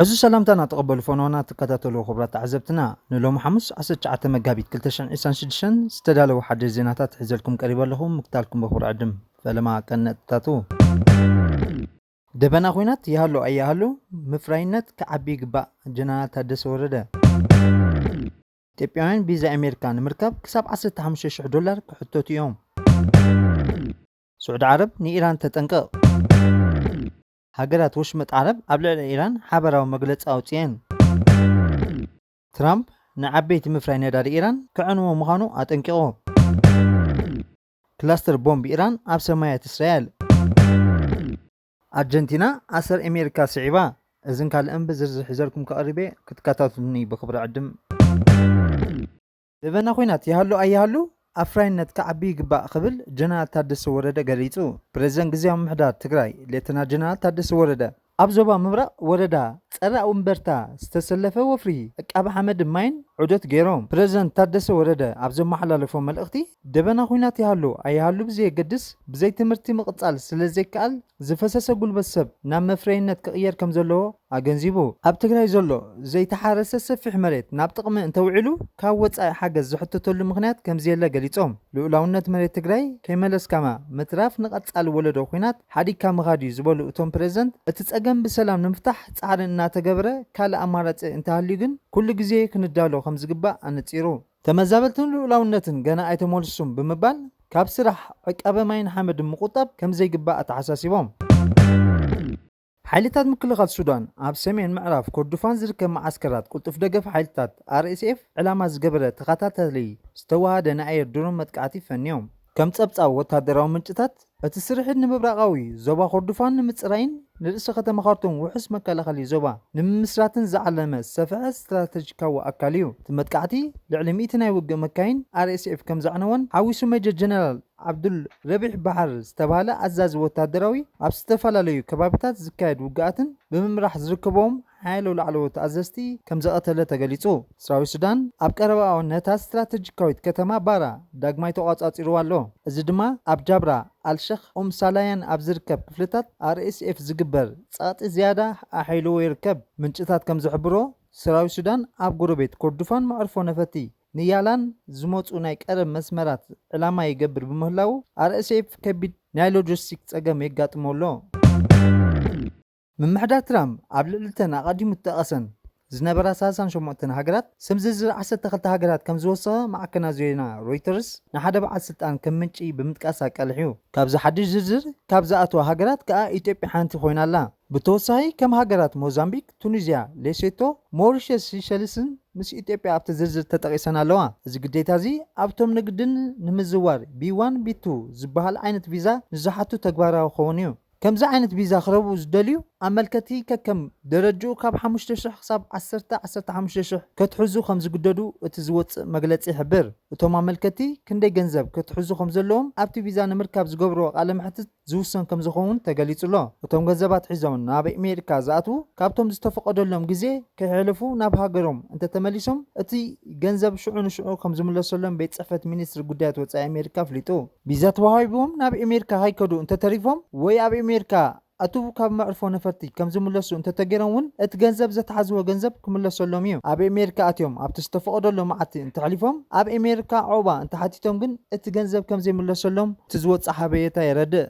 እዚ ሰላምታና ተቐበሉ ፈነወና ትከታተሉ ክቡራት ተዓዘብትና፣ ንሎሚ ሓሙስ ዓሰርተ ትሽዓተ መጋቢት ክልተ ሽሕን ዕስራን ሽዱሽተን ዝተዳለዉ ሓደሽ ዜናታት ሒዘልኩም ቀሪበ ኣለኹ። ምክታልኩም በኹር ዕድም ፈለማ ቀነጥታቱ። ደበና ኹናት ይሃሉ ኣይሃሉ ምፍራይነት ክዓቢ ይግባእ፣ ጀነራል ታደሰ ወረደ። ኢትዮጵያውያን ቪዛ ኣሜሪካ ንምርካብ ክሳብ ዓሰርተ ሓሙሽተ ሽሕ ዶላር ክሕተቱ እዮም። ስዑዲ ዓረብ ንኢራን ተጠንቅቕ። ሃገራት ወሽመጥ ዓረብ ኣብ ልዕሊ ኢራን ሓበራዊ መግለጺ ኣውጽኤን። ትራምፕ ንዓበይቲ ምፍራይ ነዳዲ ኢራን ክዕንዎ ምዃኑ ኣጠንቂቑ። ክላስተር ቦምብ ኢራን ኣብ ሰማያት እስራኤል። ኣርጀንቲና ኣሰር ኣሜሪካ ስዒባ። እዝን ካልእን ብዝርዝር ሒዘልኩም ከቕርቤ ክትከታተሉኒ ብኽብሪ ዕድም። ደበና ኹናት ይሃሉ ኣይሃሉ ኣፍራይነት ክዓቢ ይግባእ ክብል ጀነራል ታደሰ ወረደ ገሊጹ። ፕሬዝደንት ግዝያዊ ምምሕዳር ትግራይ ሌተና ጀነራል ታደሰ ወረደ ኣብ ዞባ ምብራቕ ወረዳ ጸራእ ወንበርታ ዝተሰለፈ ወፍሪ ዕቃቢ ሓመድን ማይን ዑደት ገይሮም። ፕሬዝደንት ታደሰ ወረደ ኣብ ዘመሓላለፎ መልእኽቲ፣ ደበና ኹናት ይሃሉ ኣይሃሉ ብዘየገድስ ብዘይ ትምህርቲ ምቕጻል ስለ ዘይከኣል ዝፈሰሰ ጉልበት ሰብ ናብ መፍረይነት ክቕየር ከም ዘለዎ ኣገንዚቡ። ኣብ ትግራይ ዘሎ ዘይተሓረሰ ሰፊሕ መሬት ናብ ጥቕሚ እንተውዒሉ ካብ ወጻኢ ሓገዝ ዝሕተተሉ ምኽንያት ከምዘየለ ገሊጾም። ልኡላውነት መሬት ትግራይ ከይመለስካማ ምትራፍ ንቐጻሊ ወለዶ ኹናት ሓዲግካ ምኻድ እዩ ዝበሉ እቶም ፕሬዝደንት፣ እቲ ጸገም ብሰላም ንምፍታሕ ጻዕሪ እናተገበረ ካልእ ኣማራጺ እንተሃልዩ ግን ኩሉ ግዜ ክንዳሎ ከም ዝግባእ ኣነጺሩ። ተመዛበልትን ልኡላውነትን ገና ኣይተመልሱን ብምባል ካብ ስራሕ ዕቃበ ማይን ሓመድን ምቑጣብ ከም ዘይግባእ ኣተሓሳሲቦም። ሓይልታት ምክልኻል ሱዳን ኣብ ሰሜን ምዕራብ ኮርዶፋን ዝርከብ መዓስከራት ቅልጡፍ ደገፍ ሓይልታት ኣር ኤስ ኤፍ ዕላማ ዝገበረ ተኸታታሊ ዝተዋሃደ ናይ ኣየር ድሮን መጥቃዕቲ ፈንዮም። ከም ጸብጻብ ወታደራዊ ምንጭታት፣ እቲ ስርሒት ንምብራቓዊ ዞባ ኮርዶፋን ንምጽራይን ንርእሰ ከተማ ካርቱም ውሑስ መከላኸሊ ዞባ ንምምስራትን ዝዓለመ ዝሰፍሐ ስትራተጂካዊ ኣካል እዩ። እቲ መጥቃዕቲ ልዕሊ ሚእቲ ናይ ውግእ መካይን ኣር ኤስ ኤፍ ከም ዘዕነወን ሓዊሱ ሜጀር ጀነራል ዓብዱል ረቢሕ ባሕር ዝተባህለ ኣዛዚ ወታደራዊ ኣብ ዝተፈላለዩ ከባቢታት ዝካየድ ውግኣትን ብምምራሕ ዝርከቦም ሓያሎ ላዕለዎት ኣዘዝቲ ከም ዘቐተለ ተገሊጹ። ሰራዊት ሱዳን ኣብ ቀረባ እዋን ነታ ስትራተጂካዊት ከተማ ባራ ዳግማይ ተቖጻጺርዋ ኣሎ። እዚ ድማ ኣብ ጃብራ፣ ኣልሸኽ፣ ኡም ሳላያን ኣብ ዝርከብ ክፍልታት ኣር ኤስ ኤፍ ዝግበር ጸቕጢ ዝያዳ ኣሐይልዎ ይርከብ። ምንጭታት ከም ዝሕብሮ፣ ሰራዊት ሱዳን ኣብ ጎረቤት ኮርዶፋን መዕርፎ ነፈርቲ ንያላን ዝመጹ ናይ ቀረብ መስመራት ዕላማ ይገብር ብምህላዉ፣ ኣር ኤስ ኤፍ ከቢድ ናይ ሎጂስቲክ ጸገም የጋጥሞ ኣሎ። ምምሕዳር ትራምፕ ኣብ ልዕሊ እተን ኣቐዲሙ ዝጠቐሰን ዝነበራ ሰላሳን ሸሞንተን ሃገራት፣ ስም ዝርዝር ዓሰርተ ክልተ ሃገራት ከም ዝወሰኸ ማዕከናት ዜና ሮይተርስ ንሓደ በዓል ስልጣን ከም ምንጪ ብምጥቃስ ኣቃሊሑ። ካብዚ ሓድሽ ዝርዝር ካብ ዝኣተዋ ሃገራት ከኣ ኢትዮጵያ ሓንቲ ኮይና ኣላ። ብተወሳኺ ከም ሃገራት ሞዛምቢክ፣ ቱኒዝያ፣ ሌሴቶ፣ ሞሪሸስ፣ ሲሸልስን ምስ ኢትዮጵያ ኣብቲ ዝርዝር ተጠቒሰን ኣለዋ። እዚ ግዴታ እዚ ኣብቶም ንግድን ንምዝዋር ቢ ዋን ቢ ቱ ዝበሃል ዓይነት ቪዛ ንዝሓቱ ተግባራዊ ክኸውን እዩ። ከምዚ ዓይነት ቪዛ ክረብኡ ዝደልዩ ኣመልከቲ ከከም ደረጅኡ ካብ ሓሙሽተ ሽሕ ክሳብ ዓሰርተ፣ ዓሰርተ ሓሙሽተ ሽሕ ከትሕዙ ከም ዝግደዱ እቲ ዝወጽእ መግለጺ ይሕብር። እቶም ኣመልከቲ ክንደይ ገንዘብ ከትሕዙ ከም ዘለዎም ኣብቲ ቪዛ ንምርካብ ዝገብርዎ ቃለ መሕትት ዝውሰን ከም ዝኸውን ተገሊጹ ኣሎ። እቶም ገንዘባት ሒዞም ናብ ኣሜሪካ ዝኣትዉ ካብቶም ዝተፈቐደሎም ግዜ ከይሕለፉ ናብ ሃገሮም እንተተመሊሶም እቲ ገንዘብ ሽዑ ንሽዑ ከም ዝምለሰሎም ቤት ጽሕፈት ሚኒስትሪ ጉዳያት ወጻኢ ኣሜሪካ ኣፍሊጡ። ቪዛ ተዋሂብዎም ናብ ኣሜሪካ ከይከዱ እንተተሪፎም ወይ ኣብ ኣሜሪካ ኣትው ካብ መዕርፎ ነፈርቲ ከም ዝምለሱ እንተተገይሮም እውን እቲ ገንዘብ ዘተሓዝዎ ገንዘብ ክምለሰሎም እዩ። ኣብ ኣሜሪካ ኣትዮም ኣብቲ ዝተፈቐደሎም መዓልቲ እንተሕሊፎም ኣብ ኣሜሪካ ዑቕባ እንተሓቲቶም ግን እቲ ገንዘብ ከም ዘይምለሰሎም እቲ ዝወፅእ ሓበሬታ የረድእ።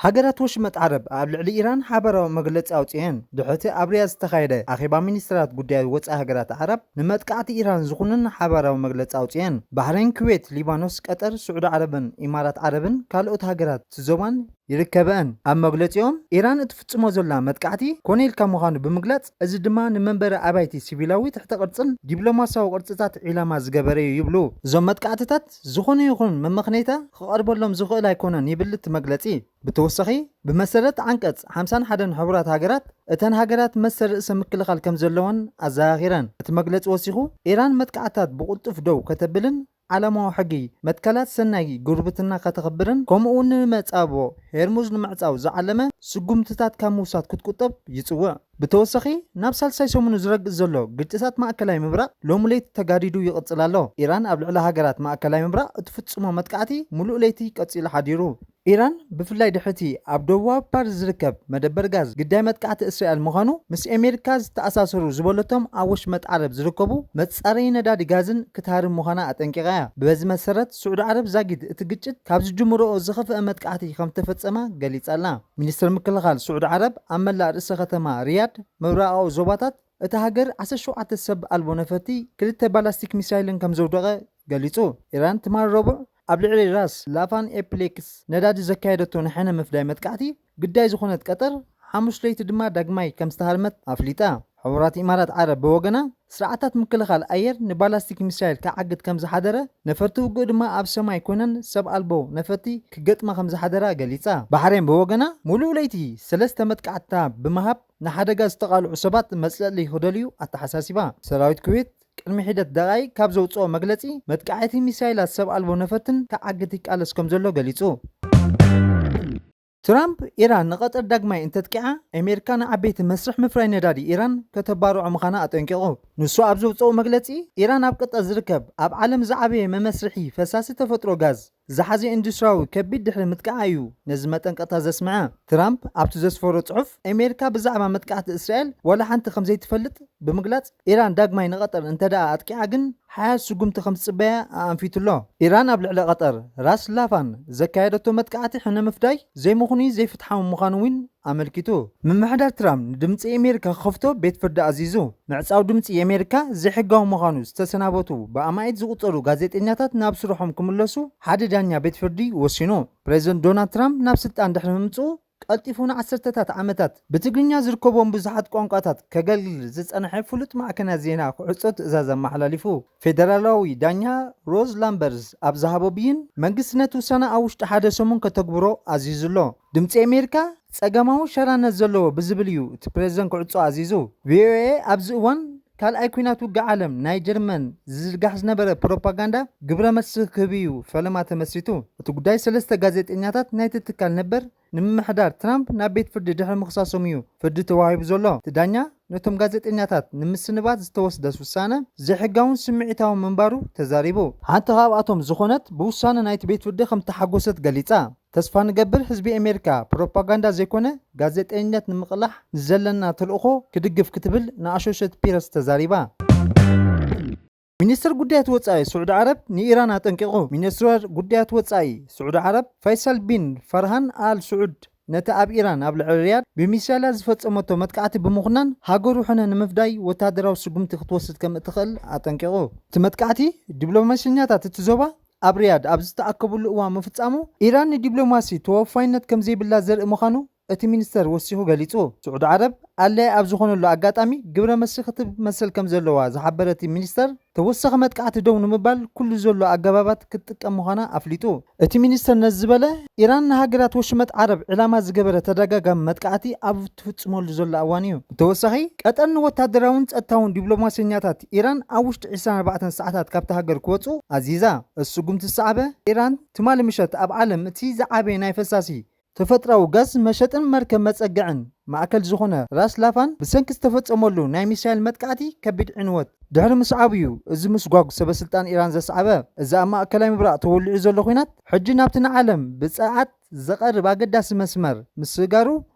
ሃገራት ወሽመጥ ዓረብ ኣብ ልዕሊ ኢራን ሓበራዊ መግለፂ ኣውፅኤን። ድሕርቲ ኣብ ሪያድ ዝተኻየደ ኣኼባ ሚኒስትራት ጉዳይ ወፃኢ ሃገራት ዓረብ ንመጥቃዕቲ ኢራን ዝኹንን ሓበራዊ መግለፂ ኣውፅኤን። ባሕሬን፣ ኩዌት፣ ሊባኖስ፣ ቀጠር፣ ስዑዲ ዓረብን ኢማራት ዓረብን ካልኦት ሃገራት እቲ ዞባን ይርከበን። ኣብ መግለፂኦም ኢራን እትፍፅሞ ዘላ መጥቃዕቲ ኮነ ኢልካ ምዃኑ ብምግላፅ፣ እዚ ድማ ንመንበሪ ኣባይቲ፣ ሲቪላዊ ትሕተ ቅርፅን ዲፕሎማሲያዊ ቅርፅታት ዒላማ ዝገበረ እዩ ይብሉ። እዞም መጥቃዕትታት ዝኾነ ይኹን መመኽነይታ ክቐርበሎም ዝኽእል ኣይኮነን ይብል እቲ መግለፂ። ብተወሳኺ፣ ብመሰረት ዓንቀፅ ሓምሳን ሓደን ሕቡራት ሃገራት፣ እተን ሃገራት መሰል ርእሰ ምክልኻል ከም ዘለወን ኣዘኻኺረን። እቲ መግለፂ ወሲኹ፣ ኢራን መጥቃዕትታት ብቕልጡፍ ደው ከተብልን ዓለማዊ ሕጊ መትከላት ሰናይ ጉርብትና ከተኽብርን ከምኡ እውን ንመጻብቦ ሄርሙዝ ንምዕጻው ዝዓለመ ስጉምትታት ካብ ምውሳድ ክትቁጠብ ይጽውዕ። ብተወሳኺ፣ ናብ ሳልሳይ ሰሙኑ ዝረግእ ዘሎ ግጭታት ማእከላይ ምብራቕ ሎሚ ለይቲ ተጋዲዱ ይቕጽል ኣሎ። ኢራን ኣብ ልዕሊ ሃገራት ማእከላይ ምብራቕ እትፍጽሞ መጥቃዕቲ ምሉእ ለይቲ ቀጺሉ ሓዲሩ። ኢራን ብፍላይ ድሕርቲ ኣብ ደቡባዊ ፓርስ ዝርከብ መደበር ጋዝ ግዳይ መጥቃዕቲ እስራኤል ምዃኑ ምስ ኣሜሪካ ዝተኣሳሰሩ ዝበለቶም ኣብ ወሽመጥ ዓረብ ዝርከቡ መጻረዪ ነዳዲ ጋዝን ክትሃርም ምዃና ኣጠንቂቓ እያ። በዚ መሰረት ስዑዲ ዓረብ ዛጊድ እቲ ግጭት ካብ ዝጅምርኦ ዝኸፍአ መጥቃዕቲ ከም ተፈጸማ ገሊጻ ኣላ። ሚኒስትር ምክልኻል ስዑዲ ዓረብ ኣብ መላእ ርእሰ ከተማ ሪያድ ምብራቓዊ ዞባታት እታ ሃገር ዓሰርተ ሸውዓተ ሰብ ኣልቦ ነፈርቲ ክልተ ባላስቲክ ሚሳይልን ከም ዘውደቐ ገሊጹ። ኢራን ትማል ረቡዕ ኣብ ልዕሊ ራስ ላፋን ኤፕሌክስ ነዳዲ ዘካየደቶ ንሕነ ምፍዳይ መጥቃዕቲ ግዳይ ዝኾነት ቀጠር ሓሙስ ለይቲ ድማ ዳግማይ ከም ዝተሃርመት ኣፍሊጣ። ሕቡራት ኢማራት ዓረብ ብወገና ስርዓታት ምክልኻል ኣየር ንባላስቲክ ሚሳይል ክዓግት ከም ዝሓደረ ነፈርቲ ውግእ ድማ ኣብ ሰማይ ኮይነን ሰብ ኣልቦ ነፈርቲ ክገጥማ ከም ዝሓደራ ገሊጻ። ባሕሬን ብወገና ሙሉእ ለይቲ ሰለስተ መጥቃዕትታ ብምሃብ ንሓደጋ ዝተቓልዑ ሰባት መጽለሊ ክደልዩ ኣተሓሳሲባ። ሰራዊት ኩዌት ቅድሚ ሒደት ደቓይቅ ካብ ዘውጽኦ መግለጺ መጥቃዕቲ ሚሳይላት ሰብ ኣልቦ ነፈርትን ክዓግት ይቃለስ ከም ዘሎ ገሊጹ። ትራምፕ ኢራን ንቐጠር ዳግማይ እንተጥቂዓ ኣሜሪካ ንዓበይቲ መስርሕ ምፍራይ ነዳዲ ኢራን ከተባርዖ ምዃና ኣጠንቂቑ። ንሱ ኣብ ዘውጽኦ መግለጺ ኢራን ኣብ ቀጠር ዝርከብ ኣብ ዓለም ዝዓበየ መመስርሒ ፈሳሲ ተፈጥሮ ጋዝ ዝሓዘ ኢንዱስትሪያዊ ከቢድ ድሕሪ ምጥቃዓ እዩ ነዚ መጠንቀቕታ ዘስምዐ። ትራምፕ ኣብቲ ዘስፈሮ ጽሑፍ ኣሜሪካ ብዛዕባ መጥቃዕቲ እስራኤል ዋላ ሓንቲ ከም ዘይትፈልጥ ብምግላጽ ኢራን ዳግማይ ንቐጠር እንተደኣ ኣጥቂዓ ግን ሓያል ስጉምቲ ከም ዝጽበያ ኣኣንፊቱ ኣሎ። ኢራን ኣብ ልዕሊ ቀጠር ራስ ላፋን ዘካየደቶ መጥቃዕቲ ሕነ ምፍዳይ ዘይምኽኑይ ዘይፍትሓዊ ምዃኑ እውን ኣመልኪቱ። ምምሕዳር ትራምፕ ንድምፂ ኣሜሪካ ክኸፍቶ ቤት ፍርዲ ኣዚዙ። ምዕፃው ድምፂ ኣሜሪካ ዘይሕጋዊ ምዃኑ ዝተሰናበቱ ብኣማኢት ዝቑፀሩ ጋዜጠኛታት ናብ ስርሖም ክምለሱ ሓደ ዳኛ ቤት ፍርዲ ወሲኑ። ፕሬዚደንት ዶናልድ ትራምፕ ናብ ስልጣን ድሕሪ ምምፅኡ ቀልጢፉ ንዓሰርተታት ዓመታት ብትግርኛ ዝርከቦም ብዙሓት ቋንቋታት ከገልግል ዝጸንሐ ፍሉጥ ማዕከናት ዜና ክዕጾ ትእዛዝ ኣመሓላሊፉ። ፌደራላዊ ዳኛ ሮዝ ላምበርስ ኣብ ዝሃቦ ብይን መንግስቲ ነቲ ውሳነ ኣብ ውሽጢ ሓደ ሰሙን ከተግብሮ ኣዚዙ ኣሎ። ድምፂ ኣሜሪካ ጸገማዊ ሸራነት ዘለዎ ብዝብል እዩ እቲ ፕሬዚደንት ክዕጾ ኣዚዙ። ቪኦኤ ኣብዚ እዋን ካልኣይ ኲናት ውግእ ዓለም ናይ ጀርመን ዝዝርጋሕ ዝነበረ ፕሮፓጋንዳ ግብረ መልሲ ክህብ እዩ ፈለማ ተመስሪቱ። እቲ ጉዳይ ሰለስተ ጋዜጠኛታት ናይቲ ትካል ነበር ንምምሕዳር ትራምፕ ናብ ቤት ፍርዲ ድሕሪ ምኽሳሶም እዩ ፍርዲ ተዋሂቡ ዘሎ። እቲ ዳኛ ነቶም ጋዜጠኛታት ንምስንባት ዝተወስደ ውሳነ ዘይሕጋውን ስምዒታውን ምንባሩ ተዛሪቡ። ሓንቲ ካብኣቶም ዝኾነት ብውሳነ ናይቲ ቤት ፍርዲ ከም ተሓጎሰት ገሊጻ። ተስፋ ንገብር ህዝቢ ኣሜሪካ ፕሮፓጋንዳ ዘይኮነ ጋዜጠኝነት ንምቕላሕ ንዘለና ተልእኾ ክድግፍ ክትብል ንኣሾሸት ፒረስ ተዛሪባ። ሚኒስትር ጉዳያት ወጻኢ ስዑዲ ዓረብ ንኢራን ኣጠንቂቑ። ሚኒስትር ጉዳያት ወጻኢ ስዑዲ ዓረብ ፋይሳል ቢን ፈርሃን ኣል ስዑድ ነቲ ኣብ ኢራን ኣብ ልዕሊ ሪያድ ብሚሳይላት ዝፈጸመቶ መጥቃዕቲ ብምኹናን ሃገሩ ሕነ ንምፍዳይ ወታደራዊ ስጉምቲ ክትወስድ ከም እትኽእል ኣጠንቂቑ። እቲ መጥቃዕቲ ዲፕሎማሰኛታት እቲ ዞባ ኣብ ሪያድ ኣብ ዝተኣከብሉ እዋን ምፍጻሙ ኢራን ንዲፕሎማሲ ተወፋይነት ከም ዘይብላ ዘርኢ ምዃኑ እቲ ሚኒስተር ወሲኹ ገሊጹ። ስዑዲ ዓረብ ኣድላዪ ኣብ ዝኾነሉ ኣጋጣሚ ግብረ መልሲ ክትህብ መሰል ከም ዘለዋ ዝሓበረ እቲ ሚኒስተር ተወሳኺ መጥቃዕቲ ደው ንምባል ኩሉ ዘሎ ኣገባባት ክትጥቀም ምዃና ኣፍሊጡ። እቲ ሚኒስተር ነዚ ዝበለ ኢራን ንሃገራት ወሽመጥ ዓረብ ዕላማ ዝገበረ ተደጋጋሚ መጥቃዕቲ ኣብ ትፍጽመሉ ዘሎ እዋን እዩ። ብተወሳኺ ቀጠር ንወታደራውን ጸጥታውን ዲፕሎማሰኛታት ኢራን ኣብ ውሽጢ ዕስራን ኣርባዕተን ሰዓታት ካብታ ሃገር ክወጹ ኣዚዛ። እዚ ስጉምቲ ዝሰዓበ ኢራን ትማሊ ምሸት ኣብ ዓለም እቲ ዝዓበየ ናይ ፈሳሲ ተፈጥራዊ ጋዝ መሸጥን መርከብ መጸግዕን ማእከል ዝኾነ ራስ ላፋን ብሰንኪ ዝተፈጸመሉ ናይ ሚሳይል መጥቃዕቲ ከቢድ ዕንወት ድሕሪ ምስዓቡ እዩ። እዚ ምስጓጉ ሰበ ስልጣን ኢራን ዘስዓበ። እዚ ኣብ ማእከላይ ምብራቕ ተወሊዑ ዘሎ ኲናት ሕጂ ናብቲ ንዓለም ብጸዓት ዘቐርብ ኣገዳሲ መስመር ምስጋሩ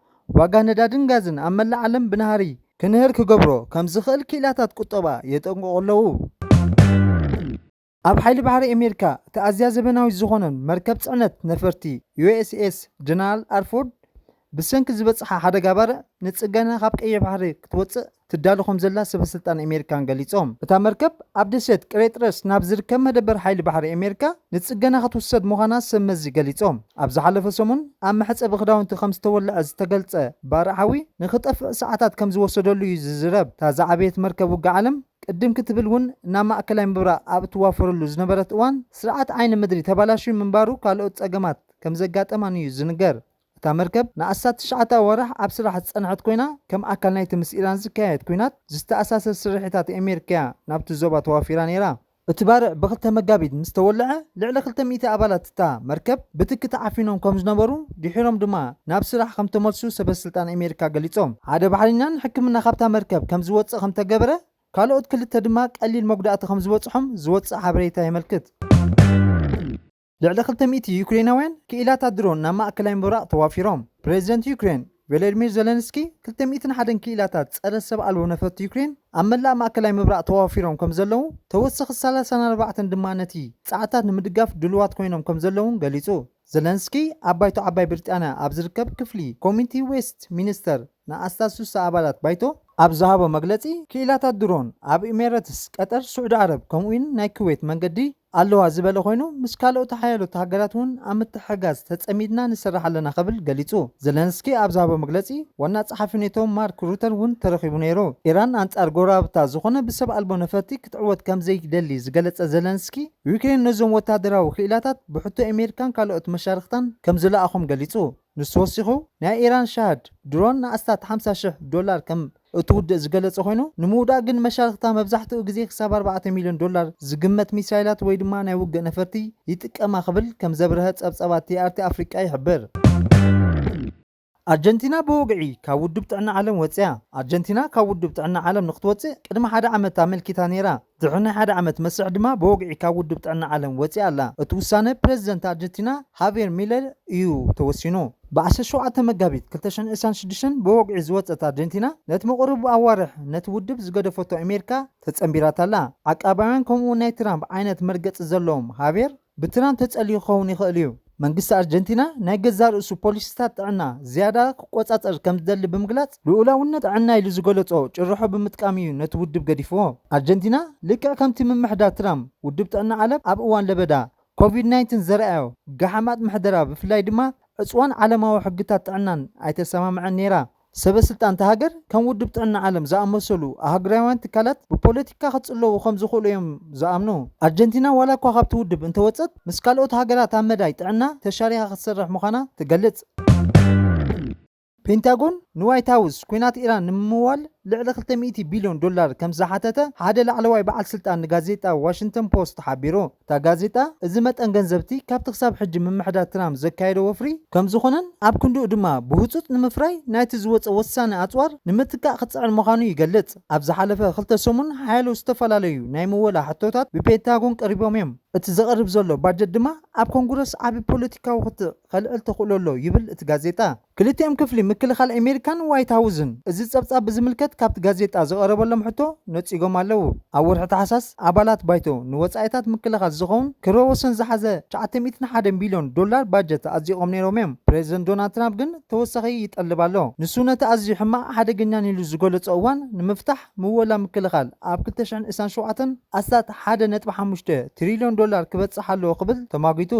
ዋጋ ነዳድን ጋዝን ኣብ መላእ ዓለም ብናህሪ ክንህር ክገብሮ ከም ዝኽእል ክኢላታት ቁጠባ የጠንቅቑ ኣለዉ። ኣብ ሓይሊ ባሕሪ ኣሜሪካ እቲ ኣዝያ ዘበናዊት ዝኾነን መርከብ ጽዕነት ነፈርቲ ዩ ኤስ ኤስ ጀነራል ኣርፎርድ ብሰንኪ ዝበጽሓ ሓደጋ ባርዕ ንጽገና ካብ ቀይሕ ባሕሪ ክትወጽእ ትዳሎ ከም ዘላ ሰበ ስልጣን ኣሜሪካን ገሊጾም። እታ መርከብ ኣብ ደሴት ቅሬጥረስ ናብ ዝርከብ መደበር ሓይሊ ባሕሪ ኣሜሪካ ንጽገና ክትውሰድ ምዃና ሰብ መዚ ገሊጾም። ኣብ ዝሓለፈ ሰሙን ኣብ መሕጸቢ ክዳውንቲ ከም ዝተወልዐ ዝተገልጸ ባርዕ ሓዊ ንኽጠፍእ ሰዓታት ከም ዝወሰደሉ እዩ ዝዝረብ። እታ ዝዓበየት መርከብ ውግእ ዓለም ቅድም ክትብል እውን ናብ ማእከላይ ምብራቕ ኣብ እትዋፈረሉ ዝነበረት እዋን ስርዓት ዓይኒ ምድሪ ተባላሽዩ ምንባሩ ካልኦት ጸገማት ከም ዘጋጠማን እዩ ዝንገር። እታ መርከብ ንኣስታት ትሽዓተ ኣዋርሕ ኣብ ስራሕ ዝጸንሐት ኮይና ከም ኣካል ናይቲ ምስ ኢራን ዝካየድ ኲናት ዝተኣሳሰር ስርሒታት ኣሜሪካ እያ ናብቲ ዞባ ተዋፊራ ነይራ። እቲ ባርዕ ብክልተ መጋቢት ምስ ተወልዐ ልዕሊ ክልተ ሚእቲ ኣባላት እታ መርከብ ብትኪ ተዓፊኖም ከም ዝነበሩ ድሒሮም ድማ ናብ ስራሕ ከም ተመልሱ ሰበ ስልጣን ኣሜሪካ ገሊጾም። ሓደ ባሕሪኛ ንሕክምና ካብታ መርከብ ከም ዝወጽእ ከም ተገበረ ካልኦት ክልተ ድማ ቀሊል መጉዳእቲ ከም ዝበጽሖም ዝወጽእ ሓበሬታ የመልክት። ልዕሊ ክልተ ሚእቲ ዩክሬናውያን ክኢላታት ድሮን ናብ ማእከላይ ምብራቕ ተዋፊሮም። ፕሬዚደንት ዩክሬን ቮሎዲሚር ዘለንስኪ፣ ክልተ ሚእትን ሓደን ክኢላታት ጸረ ሰብ ኣልቦ ነፈርቲ ዩክሬን ኣብ መላእ ማእከላይ ምብራቕ ተዋፊሮም ከም ዘለዉ፣ ተወሰኺ ሰላሳን ኣርባዕተን ድማ ነቲ ጸዓታት ንምድጋፍ ድሉዋት ኮይኖም ከም ዘለዉን ገሊጹ። ዘለንስኪ ኣብ ባይቶ ዓባይ ብሪጣንያ ኣብ ዝርከብ ክፍሊ ኮሚኒቲ ዌስት ሚኒስተር ንኣስታት ሱሳ ኣባላት ባይቶ ኣብ ዝሃቦ መግለጺ፣ ክኢላታት ድሮን ኣብ ኢሜረትስ፣ ቀጠር፣ ስዑዲ ዓረብ ከምኡውን ናይ ኩዌት መንገዲ ኣለዋ ዝበለ ኮይኑ፣ ምስ ካልኦት ሓያሎት ሃገራት እውን ኣብ ምትሕግጋዝ ተጸሚድና ንሰርሕ ኣለና ክብል ገሊጹ። ዘለንስኪ ኣብ ዝሃቦ መግለጺ፣ ዋና ጸሓፊ ኔቶ ማርክ ሩተን እውን ተረኺቡ ነይሩ። ኢራን ኣንጻር ጎረባብታ ዝኾነ ብሰብ ኣልቦ ነፈርቲ ክትዕወት ከም ዘይደሊ ዝገለጸ ዘለንስኪ፣ ዩክሬን ነዞም ወታደራዊ ክኢላታት ብሕቶ ኣሜሪካን ካልኦት መሻርኽታን ከም ዝለኣኾም ገሊጹ። ንሱ ወሲኹ፣ ናይ ኢራን ሻሃድ ድሮን ንኣስታት ሓምሳ ሽሕ ዶላር ከም እትውድእ ዝገለጸ ኮይኑ፣ ንምውዳእ ግን መሻርኽታ መብዛሕትኡ ግዜ ክሳብ ኣርባዕተ ሚልዮን ዶላር ዝግመት ሚሳይላት ወይ ድማ ናይ ውግእ ነፈርቲ ይጥቀማ ክብል ከም ዘብርሀ ጸብጻባት ቲኣርቲ ኣፍሪቃ ይሕብር። ኣርጀንቲና ብወግዒ ካብ ውድብ ጥዕና ዓለም ወጽያ። ኣርጀንቲና ካብ ውድብ ጥዕና ዓለም ንክትወጽእ ቅድሚ ሓደ ዓመት ኣመልኪታ ነይራ። ድሕሪ ናይ ሓደ ዓመት መስርሕ ድማ ብወግዒ ካብ ውድብ ጥዕና ዓለም ወጽያ ኣላ። እቲ ውሳነ ፕረዚደንት ኣርጀንቲና ሃቬር ሚለር እዩ ተወሲኑ። ብ ዓሰርተ ሸውዓተ መጋቢት ክልተ ሽሕን ዕስራን ሽዱሽተን ብወግዒ ዝወጸት ኣርጀንቲና፣ ነቲ መቕርቡ ኣዋርሕ ነቲ ውድብ ዝገደፈቶ ኣሜሪካ ተጸንቢራታ ኣላ። ዓቃባውያን ከምኡ ናይ ትራምፕ ዓይነት መርገጺ ዘለዎም ሃቬር ብትራምፕ ተጸልዩ ክኸውን ይኽእል እዩ። መንግስቲ ኣርጀንቲና ናይ ገዛእ ርእሱ ፖሊሲታት ጥዕና ዝያዳ ክቆጻጸር ከም ዝደሊ ብምግላጽ፣ ልኡላውነት ጥዕና ኢሉ ዝገለጾ ጭርሖ ብምጥቃም እዩ ነቲ ውድብ ገዲፍዎ። ኣርጀንቲና ልክዕ ከምቲ ምምሕዳር ትራምፕ፣ ውድብ ጥዕና ዓለም ኣብ እዋን ለበዳ ኮቪድ ናይንቲን ዘርኣዮ ገሓማት ምሕደራ፣ ብፍላይ ድማ ዕጽዋን ዓለማዊ ሕግታት ጥዕናን ኣይተሰማምዐን ነይራ። ሰበ ስልጣን እታ ሃገር፣ ከም ውድብ ጥዕና ዓለም ዝኣመሰሉ ኣህጉራውያን ትካላት ብፖለቲካ ክጽለዉ ከም ዝኽእሉ እዮም ዝኣምኑ። ኣርጀንቲና ዋላ እኳ ካብቲ ውድብ እንተወጸት፣ ምስ ካልኦት ሃገራት ኣብ መዳይ ጥዕና ተሻሪኻ ክትሰርሕ ምዃና ትገልጽ። ፔንታጎን ንዋይት ሃውስ ኲናት ኢራን ንምምዋል ልዕሊ ክልተ ሚእቲ ቢልዮን ዶላር ከም ዝሓተተ ሓደ ላዕለዋይ በዓል ስልጣን ንጋዜጣ ዋሽንግተን ፖስት ሓቢሩ። እታ ጋዜጣ፣ እዚ መጠን ገንዘብቲ ካብቲ ክሳብ ሕጂ ምምሕዳር ትራምፕ ዘካየዶ ወፍሪ ከም ዝኾነን ኣብ ክንድኡ ድማ ብህጹጽ ንምፍራይ ናይቲ ዝወጸ ወሳኒ ኣጽዋር ንምትካእ ክጽዕር ምዃኑ ይገልጽ። ኣብ ዝሓለፈ ክልተ ሰሙን ሓያሎ ዝተፈላለዩ ናይ ምወላ ሕቶታት ብፔንታጎን ቀሪቦም እዮም። እቲ ዝቐርብ ዘሎ ባጀት ድማ ኣብ ኮንግረስ ዓቢ ፖለቲካዊ ክትዕ ከልዕል ተኽእሎ ኣሎ ይብል እቲ ጋዜጣ። ክልቲኦም ክፍሊ ምክልኻል ኣሜሪካን ዋይት ሃውስን እዚ ጸብጻብ ብዝምልከት ካብቲ ጋዜጣ ዝቐረበሎም ሕቶ ነጺጎም ኣለዉ። ኣብ ወርሒ ታሕሳስ ኣባላት ባይቶ ንወጻኢታት ምክልኻል ዝኸውን ክብረ ወሰን ዝሓዘ ትሽዓተ ሚእትን ሓደን ቢልዮን ዶላር ባጀት ኣጽዲቖም ነይሮም እዮም። ፕሬዚደንት ዶናልድ ትራምፕ ግን ተወሳኺ ይጠልብ ኣሎ። ንሱ ነቲ ኣዝዩ ሕማቕ ሓደገኛን ኢሉ ዝገለጾ እዋን ንምፍታሕ ምወላ ምክልኻል ኣብ ክልተ ሽሕን ዕስራን ሸውዓተን ኣስታት ሓደ ነጥቢ ሓሙሽተ ትሪልዮን ዶላር ክበጽሕ ኣለዎ ክብል ተማጒቱ።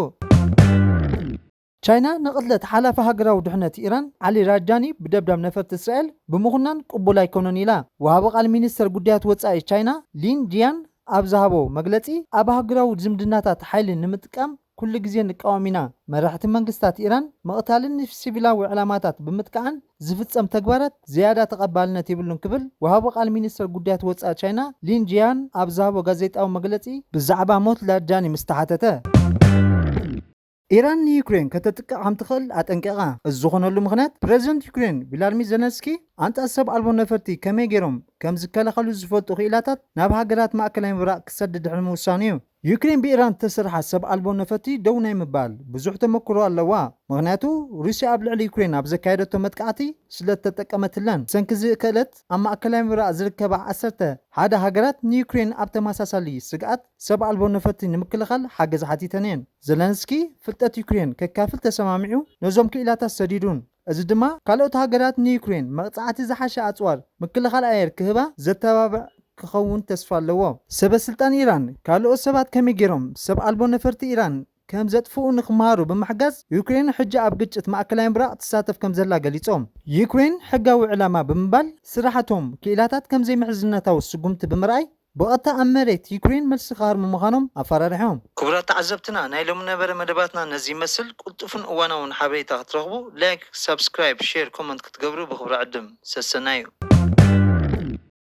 ቻይና ንቕትለት ሓላፊ ሃገራዊ ድሕነት ኢራን ዓሊ ራጃኒ ብደብዳብ ነፈርቲ እስራኤል ብምኹናን ቅቡል ኣይኮነን ኢላ። ወሃቢ ቃል ሚኒስተር ጉዳያት ወጻኢ ቻይና ሊን ጂያን ኣብ ዝሃቦ መግለጺ፣ ኣብ ሃገራዊ ዝምድናታት ሓይሊ ንምጥቃም ኩሉ ግዜ ንቃወም ኢና። መራሕቲ መንግስታት ኢራን ምቕታልን ንሲቪላዊ ዕላማታት ብምጥቃዕን ዝፍጸም ተግባራት ዝያዳ ተቐባልነት የብሉን ክብል ወሃቢ ቃል ሚኒስተር ጉዳያት ወጻኢ ቻይና ሊን ጂያን ኣብ ዝሃቦ ጋዜጣዊ መግለጺ ብዛዕባ ሞት ላጃኒ ምስ ተሓተተ። ኢራን ንዩክሬን ከተጥቅዕ ከም ትኽእል ኣጠንቂቓ። እዚ ዝኾነሉ ምኽንያት፣ ፕረዚደንት ዩክሬን ቪላድሚር ዘለንስኪ ኣንጻር ሰብ ኣልቦ ነፈርቲ ከመይ ገይሮም ከም ዝከላኸሉ ዝፈልጡ ክኢላታት ናብ ሃገራት ማእከላይ ምብራቕ ክሰድድ ድሕሪ ምውሳኑ እዩ። ዩክሬን ብኢራን እተሰርሓ ሰብ ኣልቦ ነፈርቲ ደው ናይ ምባል ብዙሕ ተመክሮ ኣለዋ። ምኽንያቱ፣ ሩስያ ኣብ ልዕሊ ዩክሬን ኣብ ዘካየደቶ መጥቃዕቲ ስለ እተጠቀመትለን። ብሰንኪ እዚ ክእለት፣ ኣብ ማእከላይ ምብራቕ ዝርከባ ዓሰርተ ሓደ ሃገራት ንዩክሬን ኣብ ተመሳሳሊ ስግኣት ሰብ ኣልቦ ነፈርቲ ንምክልኻል ሓገዝ ሓቲተን እየን። ዘለንስኪ ፍልጠት ዩክሬን ከካፍል ተሰማሚዑ ነዞም ክኢላታት ሰዲዱን። እዚ ድማ ካልኦት ሃገራት ንዩክሬን መቕጻዕቲ ዝሓሸ ኣጽዋር ምክልኻል ኣየር ክህባ ዘተባብዕ ክኸውን ተስፋ ኣለዎ። ሰበ ስልጣን ኢራን ካልኦት ሰባት ከመይ ገይሮም ሰብ ኣልቦ ነፈርቲ ኢራን ከም ዘጥፍኡ ንክመሃሩ ብምሕጋዝ፣ ዩክሬን ሕጂ ኣብ ግጭት ማእከላይ ምብራቕ ትሳተፍ ከም ዘላ ገሊጾም። ዩክሬን ሕጋዊ ዕላማ ብምባል ስራሕቶም ክኢላታት ከም ዘይምሕዝነታዊ ስጉምቲ ብምርኣይ፣ ብቐጥታ ኣብ መሬት ዩክሬን መልሲ ክሃርሙ ምዃኖም ኣፈራሪሖም። ክቡራት ተዓዘብትና፣ ናይ ሎሚ ነበረ መደባትና ነዚ ይመስል። ቅልጡፍን እዋናውን ሓበሬታ ክትረኽቡ፣ ላይክ፣ ሳብስክራይብ፣ ሼር፣ ኮመንት ክትገብሩ ብኽብሪ ዕድም። ሰሰናዩ።